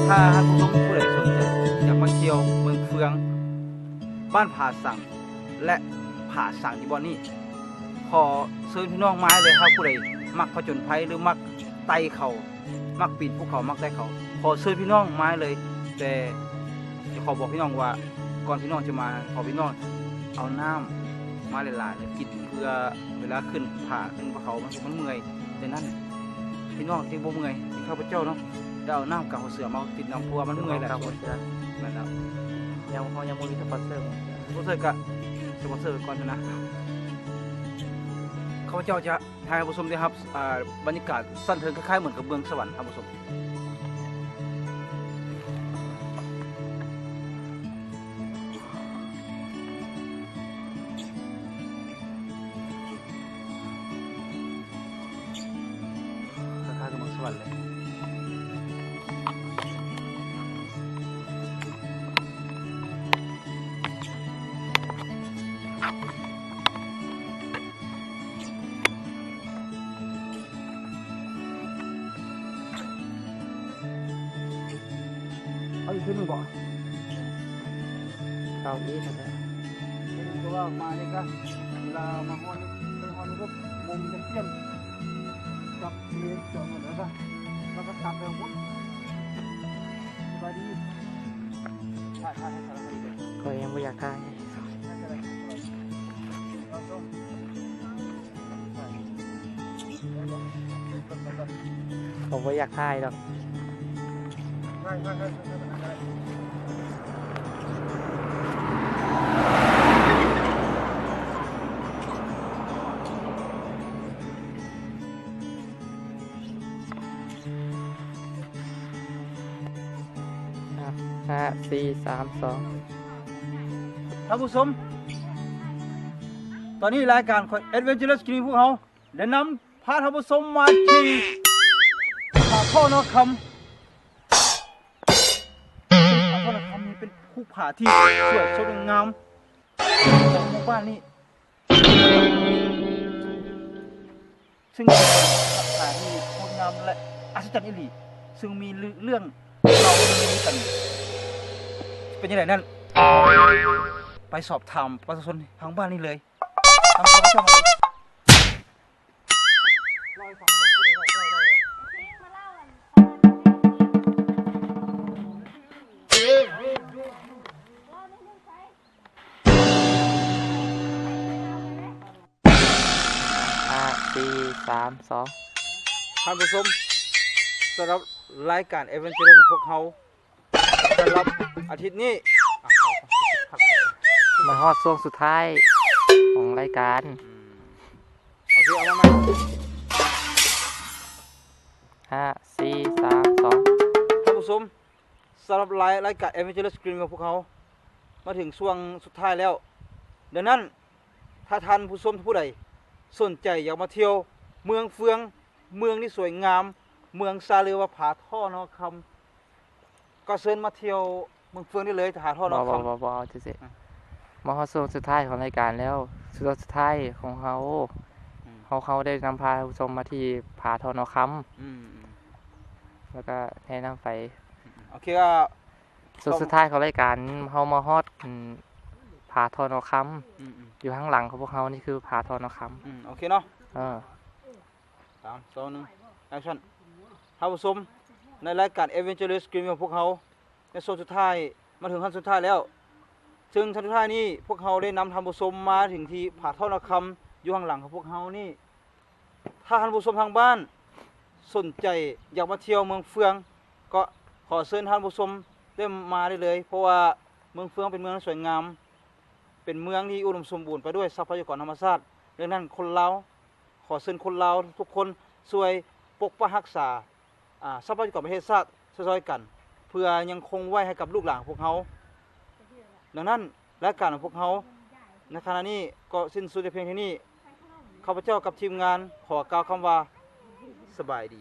ຖ້າທ່ານຜູ້ຊົມຜູ້ໃດສົນໃຈຢາກມາທ່ຽວເມືອງເຟືອງ ບ້ານຜາສັງ ແລະ ຜາສັງຢູ່ບ່ອນນີ້ ຂໍເຊີນພີ່ນ້ອງມາໄດ້ເລີຍ. ຖ້າຜູ້ໃດມັກຜະຈົນໄພ ຫຼື ມັກໄຕ່ເຂົາ ມັກປີນພູເຂົາ ມັກໄຕ່ເຂົາ ຂໍເຊີນພີ່ນ້ອງມາໄດ້ເລີຍ. ແຕ່ຈະຂໍບອກພີ່ນ້ອງວ່າ ກ່ອນພີ່ນ້ອງຈະມາ ຂໍພີ່ນ້ອງເອົານ້ຳມາຫຼາຍໆ ແລະ ກິນ ເພື່ອເວລາຂຶ້ນຜາຂຶ້ນພູເຂົາ ມັນ ມັນເມື່ອຍ. ດັ່ງນັ້ນ ພີ່ນ້ອງຈຶ່ງບໍ່ເມື່ອຍ ຄືຂ້າພະເຈົ້າເນາະ ໄດ້ເອົານ້ຳກາງຫົວເສືອມາກິນນຳ ເພາະວ່າມັນເມື່ອຍແລ້ວ. ກາງຫົວເສືອ ແມ່ນແລ້ວ. ຍັງ ເຮົາຍັງບໍ່ມີສະປອນເຊີ ສະປອນເຊີໄວ້ກ່ອນນະ. ຂ້າພະເຈົ້າຈະ ໃຫ້ທ່ານຜູ້ຊົມໄດ້ຮັບ ອ່າ ບັນຍາກາດຊັ້ນເທິງ ຄ້າຍໆເໝືອນກັບເມືອງສະຫວັນ ທ່ານຜູ້ຊົມ. ຄ້າຍໆກັບເມືອງສະຫວັນເລີຍ. ເອົາອີກຄືນໜຶ່ງບໍ່? ເອົາອີກຫັ້ນແຫຼະ. ເຫັນກໍວ່າມານີ້ກະ ເວລາມາຮອດນີ້ ໄປຮອດນີ້ກໍມຸມຈະປ່ຽນ ຈັບເລນຈອດໝົດແລ້ວກະ ແລ້ວກະຕັດໄປພຸ້ນ. ສະບາຍດີ. ຖ່າຍ ຖ່າຍໃຫ້ສາລະຄະດີເດີ. ຂ້ອຍຍັງບໍ່ຢາກຖ່າຍ. ເຂົາບໍ່ຢາກຖ່າຍດອກ. ຫ້າ ສີ່ ສາມ ສອງ. ທ່ານຜູ້ຊົມ ຕອນນີ້ລາຍການ Adventurous Canoeing ພວກເຮົາໄດ້ນຳພາທ່ານຜູ້ຊົມມາທີ່ຜາທໍ່ນາຄຳ. ຜາທໍ່ນາຄຳນີ້ເປັນພູຜາທີ່ສວຍສົດງົດງາມຂອງໝູ່ບ້ານນີ້ ຊຶ່ງເປັນສະຖານທີ່ງົດງາມ ແລະ ອັດສະຈັນອີ່ຫຼີ ຊຶ່ງມີເລື່ອງເລົ່າລືກັນ. ເປັນຈັ່ງໃດນັ້ນ ໄປສອບຖາມປະຊາຊົນທາງບ້ານນີ້ເລີຍ. ນຳຂ້າພະເຈົ້າມາເລີຍ. ຫ້າ ສີ່ ສາມ ສອງ. ທ່ານຜູ້ຊົມ ສຳລັບລາຍການ Adventurous ຂອງພວກເຮົາ ສຳລັບອາທິດນີ້ ມາຮອດຊ່ວງສຸດທ້າຍຂອງລາຍການ. ອືມ ໂອເຄ ເອົາມາໃໝ່. ຫ້າ ສີ່ ສາມ ສອງ. ທ່ານຜູ້ຊົມ ສຳລັບລາຍ ລາຍການ Adventurous Canoeing ຂອງພວກເຮົາ ມາເຖິງຊ່ວງສຸດທ້າຍແລ້ວ. ດັ່ງນັ້ນ ຖ້າທ່ານຜູ້ຊົມຜູ້ໃດສົນໃຈຢາກມາທ່ຽວເມືອງເຟືອງ ເມືອງທີ່ສວຍງາມ ເມືອງຊາເລີວ່າຜາທໍ່ນາຄຳ ກໍເຊີນມາທ່ຽວເມືອງເຟືອງໄດ້ເລີຍ ຜາທໍ່ນາຄຳ. ບໍ່ ບໍ່ ບໍ່ ບໍ່ ເອົາຈັ່ງຊີ້ ອືມ ມາຮອດຊ່ວງສຸດທ້າຍຂອງລາຍການແລ້ວ ຊ່ວງສຸດທ້າຍຂອງເຮົາ ອືມ ເຮົາ ເຮົາໄດ້ນຳພາທ່ານຜູ້ຊົມມາທີ່ຜາທໍ່ນາຄຳ ອືມ ແລ້ວກໍແນະນຳໄປ. ໂອເຄ ຊ່ວງສຸດທ້າຍຂອງລາຍການ ເຮົາມາຮອດ ອືມ ຜາທໍ່ນາຄຳ ອືມ ຢູ່ທາງຫຼັງຂອງພວກເຮົານີ້ຄືຜາທໍ່ນາຄຳ. ອືມ ໂອເຄເນາະ ເອີ ສາມ ສອງ ໜຶ່ງ ແອັກຊັນ. ທ່ານຜູ້ຊົມ ໃນລາຍການ Adventurous Canoeing ຂອງພວກເຮົາ ໃນຊ່ວງສຸດທ້າຍ ມາເຖິງຂັ້ນສຸດທ້າຍແລ້ວ ຊຶ່ງຂັ້ນສຸດທ້າຍນີ້ ພວກເຮົາໄດ້ນຳທ່ານຜູ້ຊົມມາເຖິງທີ່ຜາທໍ່ນາຄຳ ຢູ່ທາງຫຼັງຂອງພວກເຮົານີ້. ຖ້າທ່ານຜູ້ຊົມທາງບ້ານສົນໃຈຢາກມາທ່ຽວເມືອງເຟືອງ ກໍຂໍເຊີນທ່ານຜູ້ຊົມໄດ້ມາໄດ້ເລີຍ ເພາະວ່າເມືອງເຟືອງເປັນເມືອງທີ່ສວຍງາມ ເປັນເມືອງທີ່ອຸດົມສົມບູນໄປດ້ວຍຊັບພະຍາກອນທຳມະຊາດ. ດັ່ງນັ້ນ ຄົນລາວ ຂໍເຊີນຄົນລາວທຸກຄົນຊ່ວຍປົກປັກຮັກສາ ອາ ຊັບພະຍາກອນປະເທດຊາດ ຊ່ອຍໆກັນ ເພື່ອຍັງຄົງໄວ້ໃຫ້ກັບລູກຫຼານຂອງພວກເຮົາ. ດັ່ງນັ້ນ ລາຍການຂອງພວກເຮົາໃນຂະນະນີ້ກໍສິ້ນສຸດແຕ່ພຽງເທົ່ານີ້. ຂ້າພະເຈົ້າກັບທີມງານຂໍກ່າວຄຳວ່າ ສະບາຍດີ.